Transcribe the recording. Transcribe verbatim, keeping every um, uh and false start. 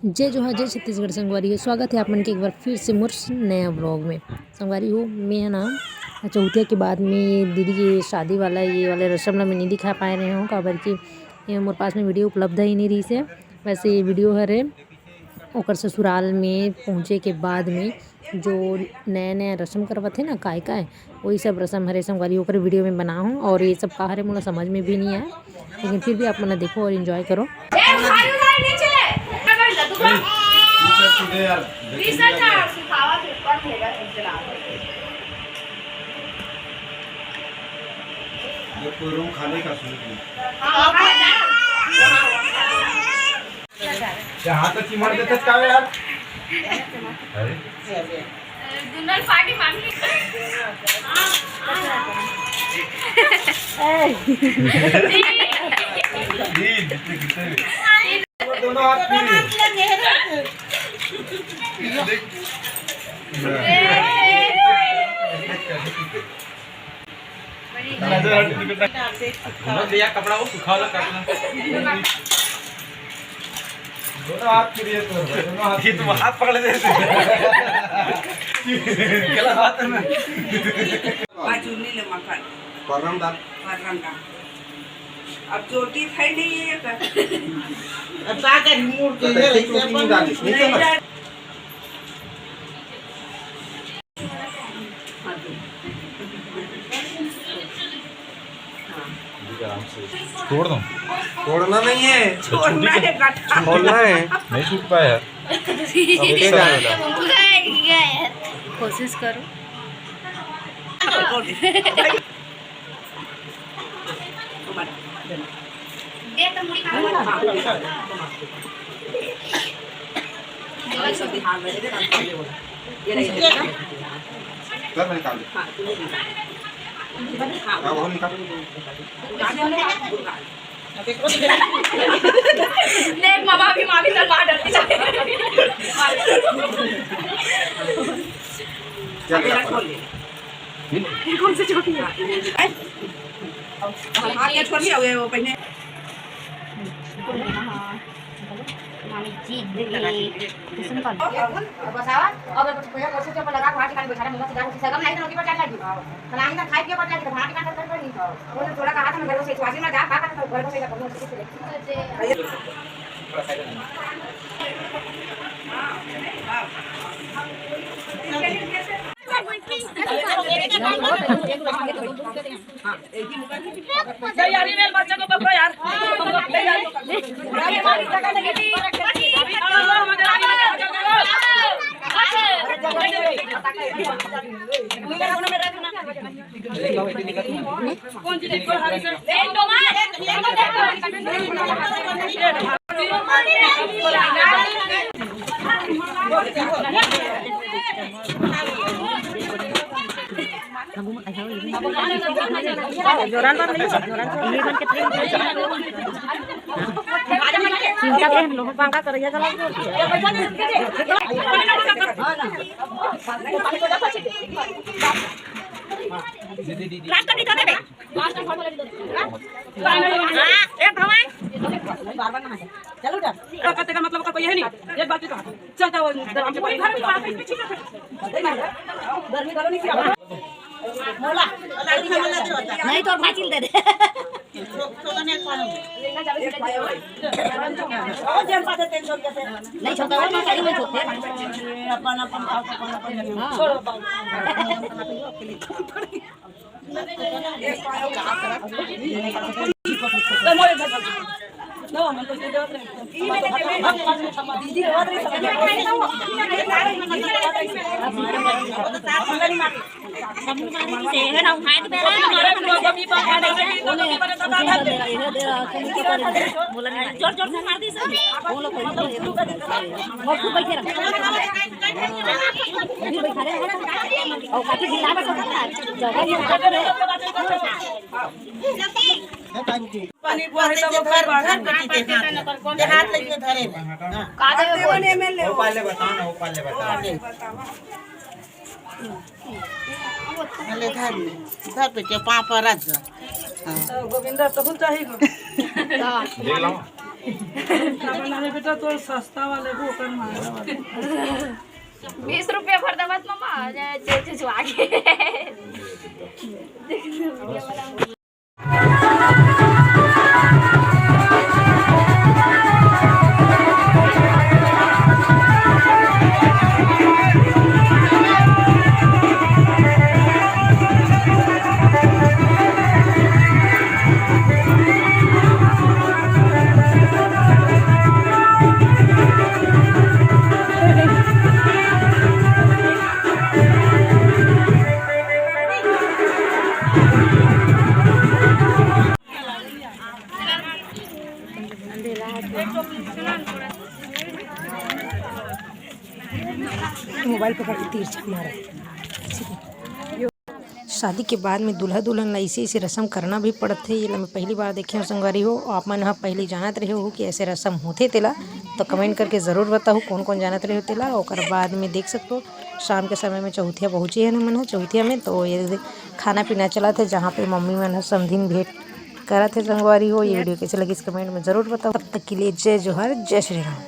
जय जोहार, जय छत्तीसगढ़ संगवारी हो, स्वागत है आप मन के एक बार फिर से मोर नया vlog में। संगवारी हो, मैं है ना चौथिया के बाद में ये दीदी के शादी वाला, ये वाले रसम ला मैं नहीं दिखा पाए रहे हूँ, काबर कि ये मोर पास में video उपलब्ध ही नहीं रही से। वैसे ये video हरे ओकर ससुराल में पहुँचे के बाद में जो नया-नया रसम करवाथे ना, काय-काय, वही सब रसम हरे संगवारी, ओकर video में बना हूँ। और ये सब का हरे मोला समझ में भी नहीं आया, लेकिन फिर भी आप मन देखो और enjoy करो। क्या हाथ तो चिमड़ देते का यार? अरे। दुनल पार्टी मांगी। जी, जीते, जीते। दोनों हाथ फ्री। भैया, कपड़ा वो सुखावला, कपड़ा। दोनों हाथ फ्री है तो, दोनों हाथ ये तुम फ्री है। हाथ पकड़ लेते। गलत बात है ना। बाजू नीले मकान। परम दान। परम दान। अब चोटी खाई नहीं है का? अब का करी, मूड़ के तो ले तैसे ले चोटी नहीं डाली, नहीं समझ। छोड़ दो। छोड़ना नहीं है। छोड़ना है, गट्ठा। छोड़ना है। नहीं छूट पाया। अब एक साल हो गया। कोशिश करो। कर, मैं निकाल दे। हाँ, वो निकाल। देख मामा, अभी मामी तर बाहर डरती जाए। क्या लगा? ये कौन सी चोटी है? हाँ, ये छोड़ लिया, वो पहले। यार, ये मेरे बच्चा को पकड़ो यार। जोरन पर नहीं, जोरन पर। चिंता के हम लोग पंखा करैया चला। रास्ता दिखा दे बे। हाँ, ए भवाई। चलो उठा। का कहते का मतलब का कोई है नहीं। एक बात तो चलता वो दराम के पानी। नहीं तो फासिल दे दे। नहीं छोटा, वो साड़ी में छोटा। अपन, अपन, अपन, अपन। हाँ। जोर जोर से मार दी सब। बैठे रहो। बैठा रहे। और काफी ढीला बस होता है। जगह नहीं होता है। पानी बुआई तब घर, घर पे पीते हैं। हाथ लेके धरे में। हाँ। का देवे बोल? वो पाले बताओ ना, वो पाले बताओ। पहले घर में, घर पे के पाँव पर रख दो। हाँ। तो गोविंदा तो चाही गो। देख लो। का बना ले बेटा, तोर सस्ता वाले को, ओकर महंगा वाले। बीस रुपया भर देवत मम्मा, आ जाए, जो, जो, जो आगे। मोबाइल पकड़ के तिरछा मारा। शादी के बाद में दूल्हा दुल्हन ला ऐसे ऐसे रस्म करना भी पड़थे। ये ला मैं पहली बार देखे हूँ संगवारी हो। आप मन ह पहली जानत रहे हो कि ऐसे रस्म होथे तेला, तो कमेंट करके ज़रूर बताओ कौन कौन जानत रहे हो तेला। ओकर बाद में देख सकते हो शाम के समय में चौथिया पहुँचे हे हमन ह चौथिया में, तो ये खाना पीना चलत हे, जहाँ पे मम्मी मन ह समधिन भेंट करत हे संगवारी हो। ये वीडियो कैसे लगिस कमेंट में ज़रूर बताओ। तब तक के लिए जय जोहार, जय श्री राम।